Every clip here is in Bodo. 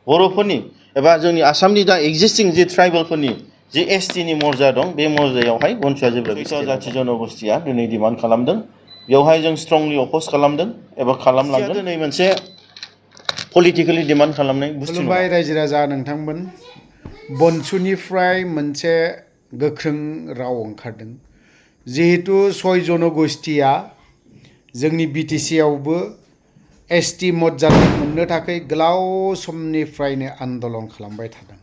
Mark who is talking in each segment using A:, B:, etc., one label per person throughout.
A: बर'फोरनि एबा जोंनि आसामनि दा एक्जिस्टिं जि ट्राइबेलफोरनि जि एसटिनि मर्जा दं बे मर्जायावहाय BoNSUआ जेब्लाबो जाथि जनगोष्ठीया दिनै डिमान्ड खालामदों बेवहाय जों स्ट्रंलि अपोज खालामदों एबा खालामलांगोन दिनै मोनसे पलिटिकेलि डिमान्ड खालामनाय बुस्थु नङा।
B: खुलुमबाय रायजो राजा नोंथांमोन BoNSUनिफ्राय मोनसे गोख्रों राव ओंखारदों जिहेतु 6 जनगोष्ठीया जोंनि बिटिसिआवबो एसटि मर्जादा मोननो थाखाय गोलाव समनिफ्रायनो आन्दोलन खालामबाय थादों।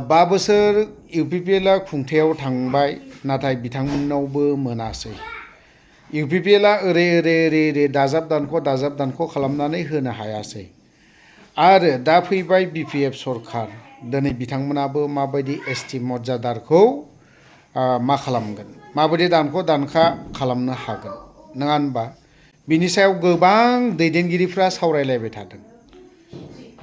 B: 5 बोसोर इउपिपिएलआ खुंथायाव थांबाय नाथाय बिथांमोननावबो मोनासै। इउपिपिएलआ ओरै दाजाब दानख' खालामनानै होनो हायासै आरो दा फैबाय बिपिएफ सरखार दिनै बिथांमोनाबो माबायदि एसटि मर्जादाखौ मा खालामगोन माबायदि दानखा खालामनो हागोन नङा होनबा बिनि सायाव गोबां दैदेनगिरिफ्रा सावरायलायबाय थादों।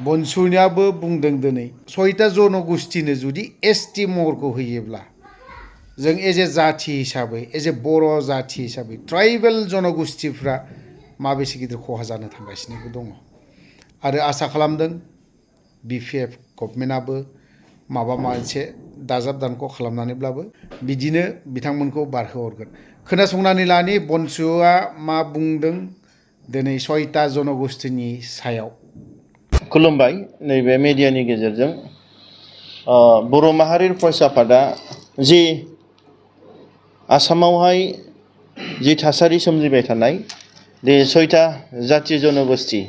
B: BoNSUनियाबो बुंदों दिनै 6टा जनगोष्ठीनो जुदि एसटि महरखौ होयोब्ला जों एज ए जाथि हिसाबै एज ए बर' जाथि हिसाबै ट्राइबेल जनगोष्ठीफ्रा माबेसे गिदिर खहा जानो थांगासिनो दङ आरो आसा खालामदों बिपिएफ गभर्नमेन्टआबो माबा मोनसे दाजाब दानख' खालामनानैब्लाबो बिदिनो बिथांमोनखौ बारहोहरगोन। खोनासंनानै लानि BoNSUआ मा बुंदों दिनै 6टा जनगोष्ठीनि सायाव।
A: खुलुमबाय नैबे मेडियानि गेजेरजों बर' माहारि फरायसा आफादा जि आसामावहाय जि थासारि सोमजिबाय थानाय दे 6टा जाथि जनगोष्ठी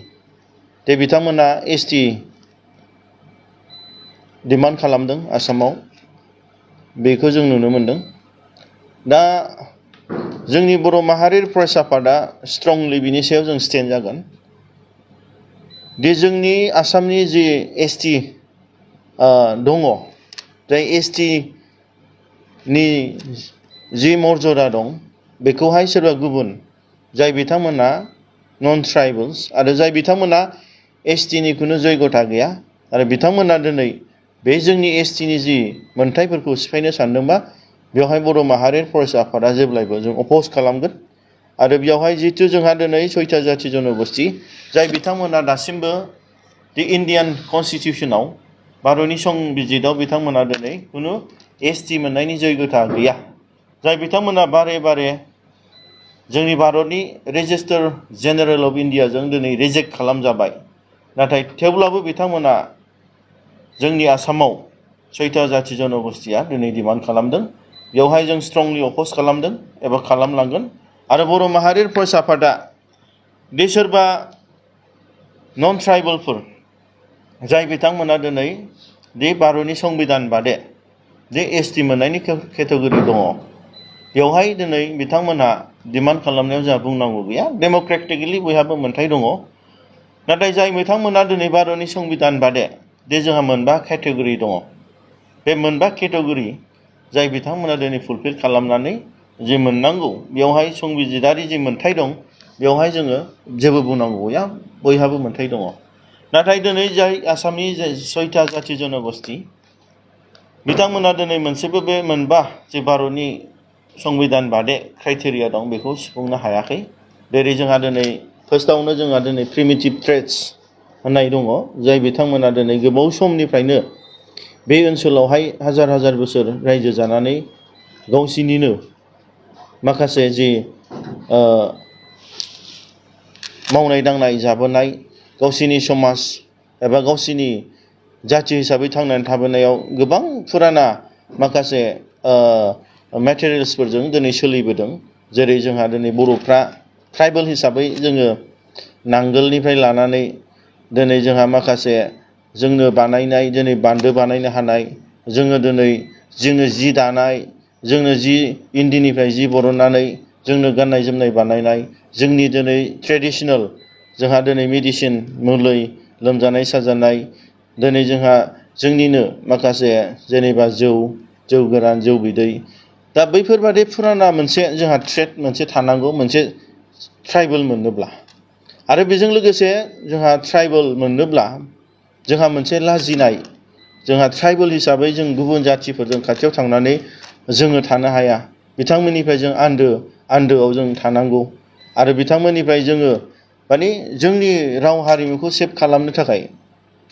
A: दे बिथांमोना एसटि डिमान्ड खालामदों आसामाव बेखौ जों नुनो मोनदों। दा जोंनि बर' माहारि फरायसा आफादा स्ट्रंलि बिनि सायाव जों स्टेन्ड जागोन दि जोंनि आसामनि जि एसटि दङ जाय एसटिनि जि मर्यादा दं बेखौहाय सोरबा गुबुन जाय बिथांमोना नन ट्राइबेल्स आरो जाय बिथांमोना एसटिनि खुनु जयगथा गैया आरो बिथांमोना दिनै बे जोंनि एसटिनि जि मोनथायफोरखौ सिफायनो सानदोंबा बेवहाय बर' माहारि फरायसा आफादा जेब्लायबो जों अपोज खालामगोन आरो बेवहाय जिहेतु जोंहा दिनै 6टा जाथि जनगोष्ठी जाय बिथांमोना दासिमबो दि इन्डियान कनस्टिटिउसनाव भारतनि संबिजितआव बिथांमोना दिनै खुनु एसटि मोननायनि जयगथा गैया जाय बिथांमोना बारे बारे जोंनि भारतनि रेजिस्टार जेनेरेल अफ इन्डियाजों दिनै रिजेक्ट खालामजाबाय नाथाय थेवब्लाबो बिथांमोना जोंनि आसामाव 6टा जाथि जनगोष्ठीया दिनै डिमान्ड खालामदों बेवहाय जों स्ट्रंलि अपोज खालामदों एबा खालामलांगोन आरो बर' माहारि फरायसा आफादा दि सोरबा नन ट्राइबेलफोर जाय बिथांमोना दिनै दि भारतनि संबिधान बादे जे एसटि मोननायनि केटेगरि दङ बेवहाय दिनै बिथांमोनहा डिमान्ड खालामनायाव जोंहा बुंनांगौ गैया डेम'क्रेटिकलि बयहाबो मोनथाय दङ नाथाय जाय बिथांमोना दिनै भारतनि संबिधान बादे दे जोंहा मोनबा केटेगरि दङ बे मोनबा केटेगरि जाय बिथांमोना दिनै फुलफिल खालामनानै जि मोननांगौ बेवहाय संबिजितारि जि मोनथाय दं बेवहाय जोङो जेबो बुंनांगौ गैया बयहाबो मोनथाय दङ नाथाय दिनै जाय आसामनि 6टा जाथि जनगोष्ठी बिथांमोना दिनै मोनसेबो बे मोनबा जे भारतनि संबिधान बादे क्राइटेरिया दं बेखौ सुफुंनो हायाखै जेरै जोंहा दिनै फार्स्टआवनो जोंहा दिनै प्रिमिटिभ ट्रेड्स होननाय दङ जाय बिथांमोना दिनै गोबाव समनिफ्रायनो बे ओनसोलावहाय हाजार बोसोर रायजो जानानै गावसिनिनो माखासे जि मावनाय दांनाय जाबोनाय गावसिनि समाज एबा गावसिनि जाथि हिसाबै थांनानै थाबोनायाव गोबां फुराना माखासे मेटेरियल्सफोरजों दिनै सोलिबोदों जेरै जोंहा दिनै बर'फ्रा ट्राइबेल हिसाबै जोङो नांगोलनिफ्राय लानानै दिनै जोंहा माखासे जोंनो बानायनाय दिनै बान्दो बानायनो हानाय जोङो दिनै जि दानाय जोंनो जि इन्दिनिफ्राय जि बरननानै जोंनो गाननाय जोमनाय बानायनाय जोंनि दिनै ट्रेडिशनेल जोंहा दिनै मेडिसिन मुलि लोमजानाय साजानाय दिनै जोंहा जोंनिनो माखासे जेनेबा जौ गोरान जौ बिदै दा बैफोरबादि फुराना मोनसे जोंहा ट्रेड मोनसे थानांगौ मोनसे ट्राइबेल मोननोब्ला आरो बेजों लोगोसे जोंहा ट्राइबेल मोननोब्ला जोंहा मोनसे लाजिनाय जोंहा ट्राइबेल हिसाबै जों गुबुन जाथिफोरजों खाथियाव थांनानै जोङो थानो हाया बिथांमोननिफ्राय जों आन्दोआव जों थानांगौ आरो बिथांमोननिफ्राय जोङो माने जोंनि राव हारिमुखौ सेभ खालामनो थाखाय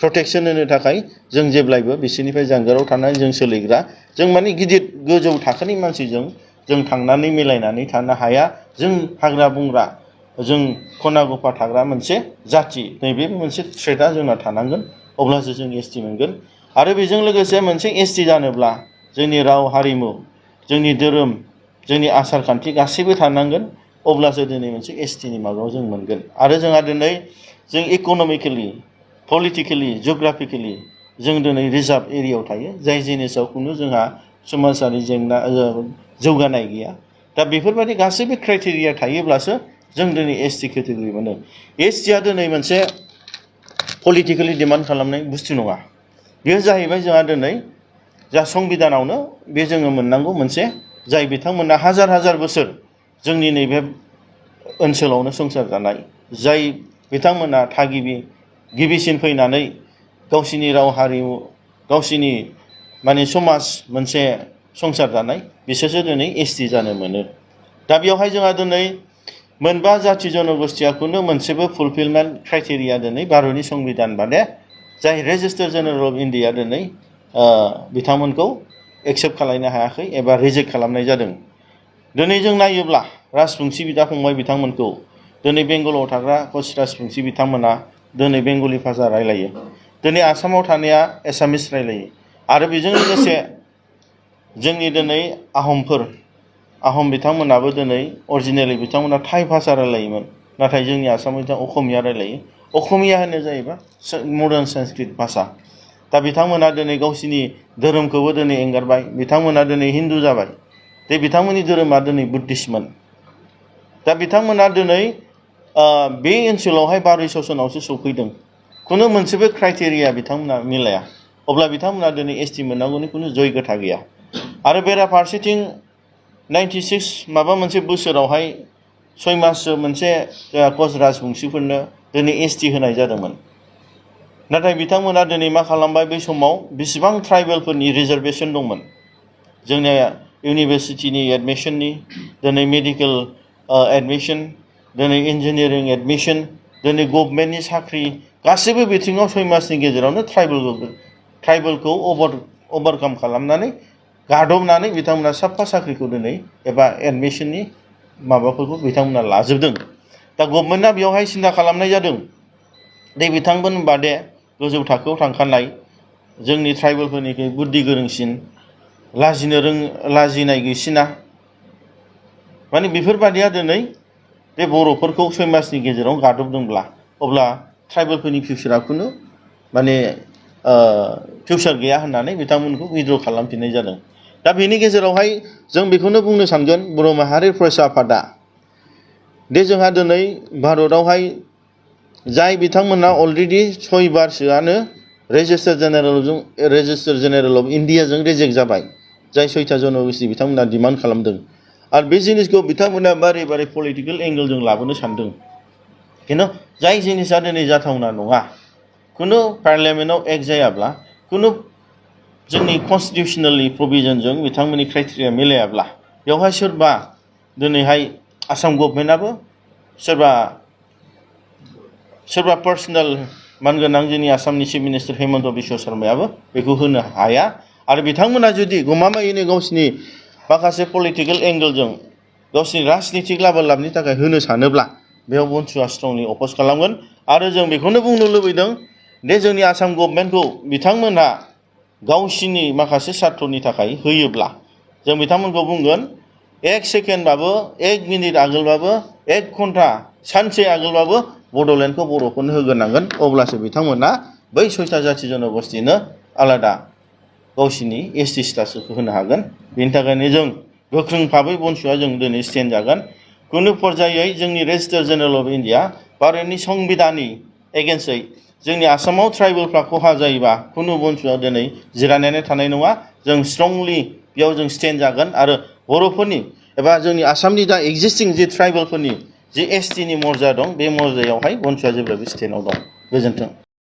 A: प्रटेक्सन होनो थाखाय जों जेब्लायबो बिसोरनिफ्राय जानगाराव थानानै जों सोलिग्रा जों माने गिदिर गोजौ थाखोनि मानसिजों जों थांनानै मिलायनानै थानो हाया जों हाग्रा बंग्रा जों खना गफा थाग्रा मोनसे जाथि नैबे मोनसे थ्रेटआ जोंना थानांगोन अब्लासो जों एसटि मोनगोन आरो बेजों लोगोसे मोनसे एसटि जानोब्ला जोंनि राव हारिमु जोंनि धोरोम जोंनि आसार खान्थि गासैबो थानांगोन अब्लासो दिनै मोनसे एसटिनि माबायाव जों मोनगोन आरो जोंहा दिनै जों इक'नमिकेलि पलिटिकेलि जिअग्राफिकेलि जों दिनै रिजार्भ एरियायाव थायो जाय जिनिसाव खुनु जोंहा समाजारि जेंना जौगानाय गैया दा बेफोरबायदि गासैबो क्राइटेरिया थायोब्लासो जों दिनै एसटि केटेगरि मोनो एसटिआ दिनै मोनसे पलिटिकेलि डिमान्ड खालामनाय बुस्थु नङा बेयो जाहैबाय जोंहा दिनै जा संबिधानावनो बे जोङो मोननांगौ मोनसे जाय बिथांमोना हाजार हाजार बोसोर जोंनि नैबे ओनसोलावनो संसार जानाय जाय बिथांमोना थागिबि गिबिसिन फैनानै गावसिनि राव हारिमु गावसिनि माने समाज मोनसे संसार जानाय बिसोरसो दिनै एसटि जानो मोनो दा बेवहाय जोंहा दिनै मोनबा जाथि जनगोष्ठीया खुनु मोनसेबो फुलफिलमेन्ट क्राइटेरिया दिनै भारतनि संबिधान बादे जाय रेजिस्टार जेनेरेल अफ इन्डिया दिनै बिथांमोनखौ एक्सेप्ट खालामनो हायाखै एबा रिजेक्ट खालामनाय जादों दिनै जों नायोब्ला राजबंसि बिदा फंबाय बिथांमोनखौ दिनै बेंगलाव थाग्रा कच राजबंसि बिथांमोना दिनै बेंगलि भाषा रायलायो दिनै आसामाव थानाया एसामिस रायलायो आरो बेजों लोगोसे जोंनि दिनै आहम बिथांमोनाबो दिनै अरिजिनेलि बिथांमोना थाइ भाषा रायलायोमोन नाथाय जोंनि आसामाव असमिया रायलायो असमिया होनो जाहैबाय मडार्न संस्कृत भाषा दा बिथांमोना दिनै गावसिनि धोरोमखौबो दिनै एंगारबाय बिथांमोना दिनै हिन्दु जाबाय दे बिथांमोननि धोरोमा दिनै बुद्धिस्टमोन दा बिथांमोना दिनै बे ओनसोलावहाय बारय ससनावसो सौफैदों खुनु मोनसेबो क्राइटेरिया बिथांमोना मिलाया अब्ला बिथांमोना दिनै एसटि मोननांगौनि खुनु जयगथा गैया आरो बेराफारसेथिं 96 माबा मोनसे बोसोरावहाय 6 माससो मोनसे कच राजबंसिफोरनो दिनै एसटि होनाय जादोंमोन नाथाय बिथांमोना दिनै मा खालामबाय बै समाव बेसेबां ट्राइबेलफोरनि रिजार्भेसन दंमोन जोंनि इउनिभारसिटिनि एडमिसननि दिनै मेडिकेल एडमिसन दिनै इन्जिनियारिं एडमिसन दिनै गभर्नमेन्टनि साख्रि गासैबो बिथिङाव 6 मासनि गेजेरावनो ट्राइबेलखौ ओभारकाम खालामनानै गादबनानै बिथांमोना साफा साख्रिखौ दिनै एबा एडमिसननि माबाफोरखौ बिथांमोना लाजोबदों दा गभर्नमेन्टआ बेवहाय सिन्था खालामनाय जादों दे बिथांमोन बादे गोजौ थाखोआव थांखानाय जोंनि ट्राइबेलफोरनिख्रुइ बुद्धि गोरोंसिन लाजिनाय गैसिना माने बेफोरबादिया दिनै बे बर'फोरखौ 6 मासनि गेजेराव गादबदोंब्ला अब्ला ट्राइबेलफोरनि फिउचारा खुनु माने फिउचार गैया होननानै बिथांमोनखौ उइद्र' खालामफिननाय जादों दा बेनि गेजेरावहाय जों बेखौनो बुंनो सानगोन बर' माहारि फरायसा आफादा दे जोंहा दिनै भारतआवहाय जाय बिथांमोना अलरेडि 6 बारसोआनो रेजिस्टार जेनेरेल अफ इन्डियाजों रिजेक्ट जाबाय जाय 6था जनगोष्ठी बिथांमोना डिमान्ड खालामदों आरो बे जिनिसखौ बिथांमोना बारे बारे पलिटिकेल एंगलजों लाबोनो सानदों खिन्थु जाय जिनिसा दिनै जाथावना नङा खुनु पार्लियामेन्टआव एक्ट जायाब्ला खुनु जोंनि कन्स्टिटिउसनेलनि प्रभिजनजों बिथांमोननि क्राइटेरिया मिलायाब्ला बेवहाय सोरबा दिनैहाय आसाम गभर्नमेन्टआबो सोरबा पार्सनेल मानगोनां जोंनि आसामनि चिफ मिनिस्टार हेमन्त बिश्व शर्मायाबो बेखौ होनो हाया आरो बिथांमोना जुदि गमामायैनो गावसिनि माखासे पलिटिकेल एंगलजों गावसिनि राजनितिक लाबनि थाखाय होनो सानोब्ला बेयाव BoNSUआ स्ट्रंलि अपोज खालामगोन आरो जों बेखौनो बुंनो लुबैदों दे जोंनि आसाम गभर्नमेन्टखौ बिथांमोनहा गावसिनि माखासे सार्थनि थाखाय होयोब्ला जों बिथांमोनखौ बुंगोन 1 सेकेन्डबाबो 1 मिनिट आगोलबाबो 1 घन्टा सानसे आगोलबाबो बड'लेण्डखौ बर'फोरनो होग्रोनांगोन अब्लासो बिथांमोना बै 6था जाथि जनगोष्ठीनो आलादा गावसिनि एसटि स्टेटासखौ होनो हागोन बेनि थाखायनो जों गोख्रों भाबै BoNSUआ जों दिनै स्टेन्ड जागोन खुनु पर्यायै जोंनि रेजिस्टार जेनेरेल अफ इन्डिया भारतनि संबिधाननि एगेन्स्टै जोंनि आसामाव ट्राइबेलफ्रा खहा जायोबा खुनु BoNSUआ दिनै जिरायनानै थानाय नङा जों स्ट्रंलि बेयाव जों स्टेन्ड जागोन आरो बर'फोरनि एबा जोंनि आसामनि दा एक्जिस्टिं जि ट्राइबेलफोरनि जि एसटिनि मर्जा दं बे मर्जायावहाय BoNSUआ जेब्लाबो स्टेन्डआव दं गोजोन्थों